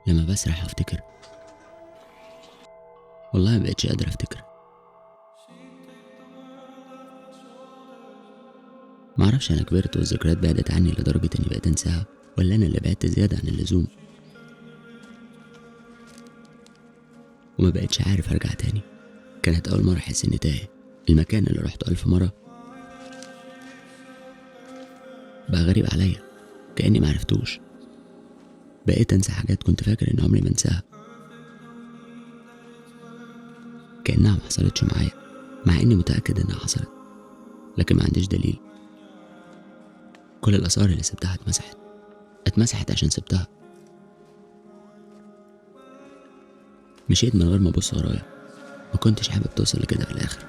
لما بسرح افتكر، والله ما بقتش قادر افتكر. معرفش انا كبرت والذكريات بعدت عني لدرجة اني بقيت انساها، ولا انا اللي بعدت زيادة عن اللزوم وما بقتش عارف ارجع تاني. كانت اول مرة احس اني تايه. المكان اللي رحته 1000 مرة بقى غريب عليا، كأني معرفتوش. بقيت انسى حاجات كنت فاكر ان عمري ما انساها، كأنها ما حصلتش معايا، مع اني متأكد انها حصلت، لكن ما عنديش دليل. كل الآثار اللي سبتها اتمسحت عشان سبتها. مشيت من غير ما ابص ورايا. ما كنتش حابب توصل لكده في الاخر.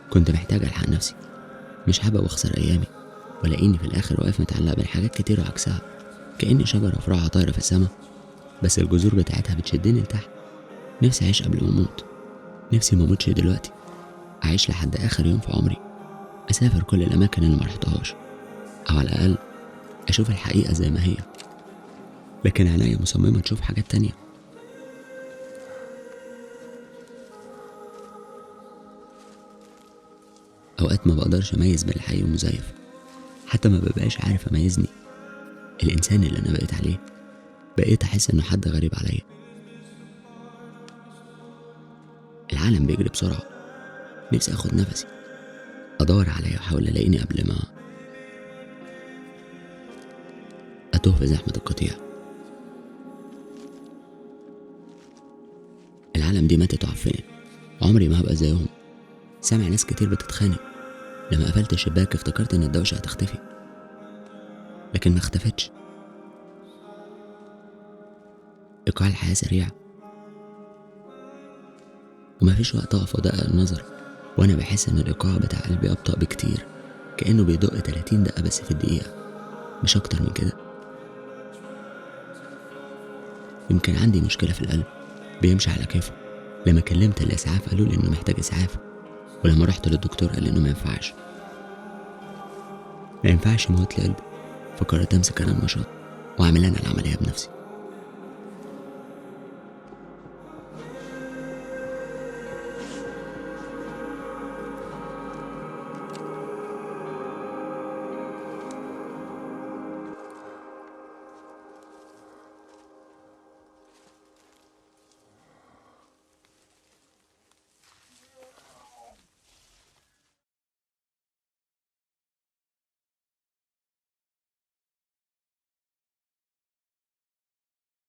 كنت محتاج الحق نفسي، مش حابب اخسر ايامي ولاقيني في الاخر واقف متعلق بين حاجات كتير وعكسها، كأني شجرة فروعها طايرة في السما بس الجذور بتاعتها بتشدني لتحت. نفسي اعيش قبل ما اموت، نفسي ما اموتش دلوقتي، اعيش لحد اخر يوم في عمري، اسافر كل الاماكن اللي ما رحتهاش، او على الاقل اشوف الحقيقة زي ما هي. لكن عينيا مصممة تشوف حاجات تانية. اوقات ما بقدرش اميز بين الحقيقي والمزيف، حتى ما ببقاش عارف اميزني. الانسان اللي انا بقيت عليه بقيت احس انه حد غريب عليا. العالم بيجري بسرعة، نفسي اخد نفسي، ادور عليا واحاول الاقيني قبل ما اتوه في زحمة القطيع. العالم دي ماتت وعفنت، وعمري ما هبقى زيهم. سامع ناس كتير بتتخانق. لما قفلت الشباك افتكرت ان الدوشة هتختفي، لكن ما اختفتش. ايقاع الحياة سريع ومفيش وقت اقف وادقق النظر، وانا بحس ان الايقاع بتاع قلبي ابطأ بكتير، كأنه بيدق 30 دقة بس في الدقيقة، مش اكتر من كده. يمكن عندي مشكلة في القلب، بيمشي على كيفه. لما كلمت الاسعاف قالوا لي انه محتاج اسعاف، ولما رحت للدكتور قال انه ما ينفعش يموت لي قلبي. فقررت امسك انا النشاط واعمل انا العملية بنفسي.